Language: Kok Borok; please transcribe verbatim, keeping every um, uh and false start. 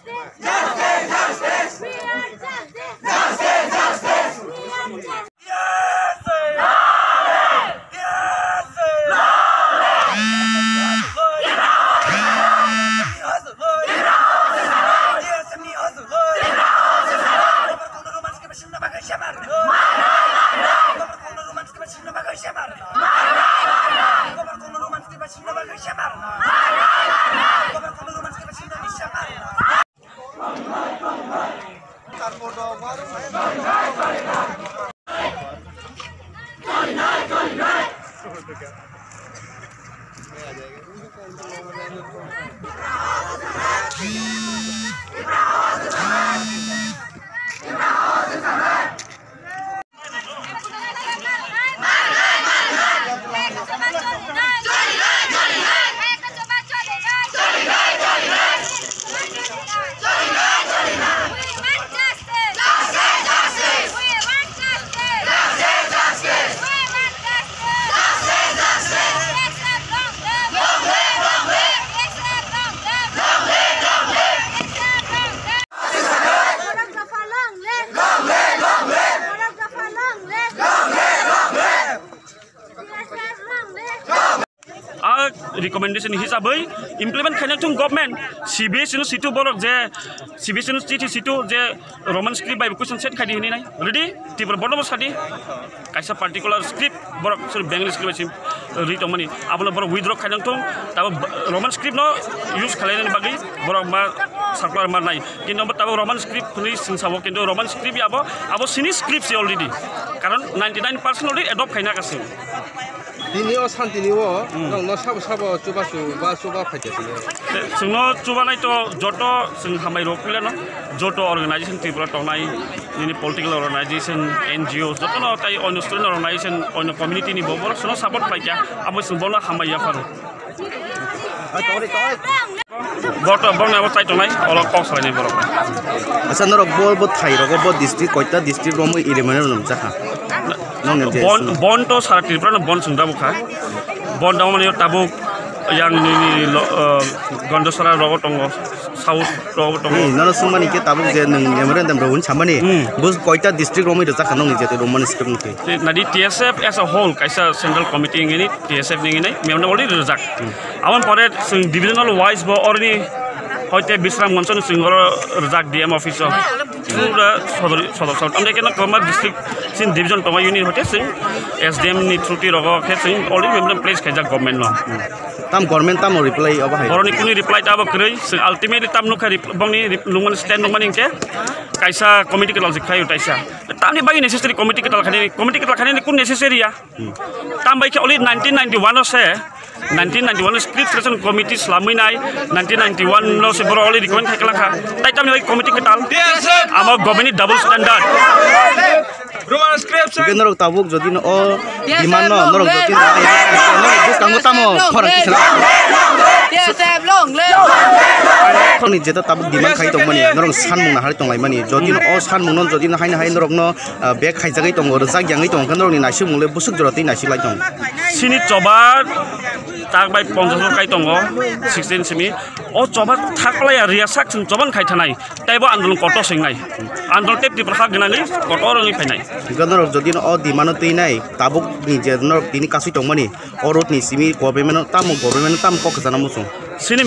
We want justice! We want justice! We want justice! A recommendation hisabwi implement khaina thung government, C B S E no situ borok je, C B S E no chithi situ je Roman script bai question set khaidi hinwi nai. Ready? Tipra bono sadi. Kaisa particular script borok sori Bengali script bai sim ri tongmani. Abono borok withdraw khaina thung. Tabo Roman script no use khalainani bagwi borok ma circular ma nai. Kintu abo tabo Roman script hwnwi sing sabo, kintu Roman script abo, abo sini script si already. Karon ninety nine percent already adopt khaina ka sing. Tini o santini o, hmm, nokno sabo sabo chubachu ba chuba phaikha tini. Chwngno chubanai to joto chwng hambai rok pilano, joto organization Tripura tongnai, nini political organization, N G O, jotono tai onyo student organization, onyo community ni bo borok chwngno support khlaikha, abo chwng bono hambai yapharo. Boto, bongni abo chai tongnai, olo kok salaini borok. Acha, norok bo, bo thai rogo, bo district, koita district romwi iri mane rwmjak kha. Nokni je Bon, sini. Bon to sara Tripura no bon chwng tabuk kha. Bon damo mani tabuk yang nini lo, uh, Gondosara rogo tongo, South rogo tongo. Hey, nono swngmani khe tabuk je nwng memorandum rwwi samani, hmm, bo koita district romwi rwjak kha nokni je Roman script ni khe. Nadi T S F as a whole kaisa central committee ngini T S F ni ngini memorandum already rwjak. Hmm. Aboni pore chwng divisional wise bo oroni hoite Bisramganj ni chwng oro rwjak D M office o. Pura sodor, sodor, sodor. Amde keno kwbangma district sin division tongo unit hoite chwng S D M ni through rogo khe chwng already memorandum place khaijak government no. Tam government tamo reply obo hai? Boroni kunu reply ta bo kwrwi. Chwng ultimately tam nukha rep-, bongni rep-, nungmani stand nungmani hwnkhe kaisa committee kwtal se khaio taisa. Tamni bagwi necessary committee kwtal khani, committee kwtal khani kun necessary ya? Hmm. Tam bai khe oli nineteen ninety-one o se, nineteen ninety-one o script selection committee slamwi nai, nineteen ninety-one no se borok oli recommend khai kala kha. Tai tamni bai committee kwtal. Amo government ni double standard. Roman script. Hwnkhe norok tabuk jodi no o demand no norok jodi no, norok bwskango tamo khorang kisa. Khorni jeta tabuk demand khai tongmani, norok sanmung nahari tonglaimani. Jodi no o sanmung no jodi no haino hai norok no ah, bag khaijagwi tongo, rwjak yangwi tongo, khe norokni naisingmung le bwswk jora twi naisik lai tongo. Sini choba tak bai ponchash bor kai tongo, sixteen simi. O choba thak playa riya sak chwng choban khai thanai, tei bo andolon kotor swngnai. Andolon tei Tripura ha gwnangwi kotor wngwi phainai. Hwnkhe norok jodi no o demand no twi nai, tabuk ni je norok tini kasui tongmani, o road ni simi government no tamo, government no tamo kok kwchana muchung. Sini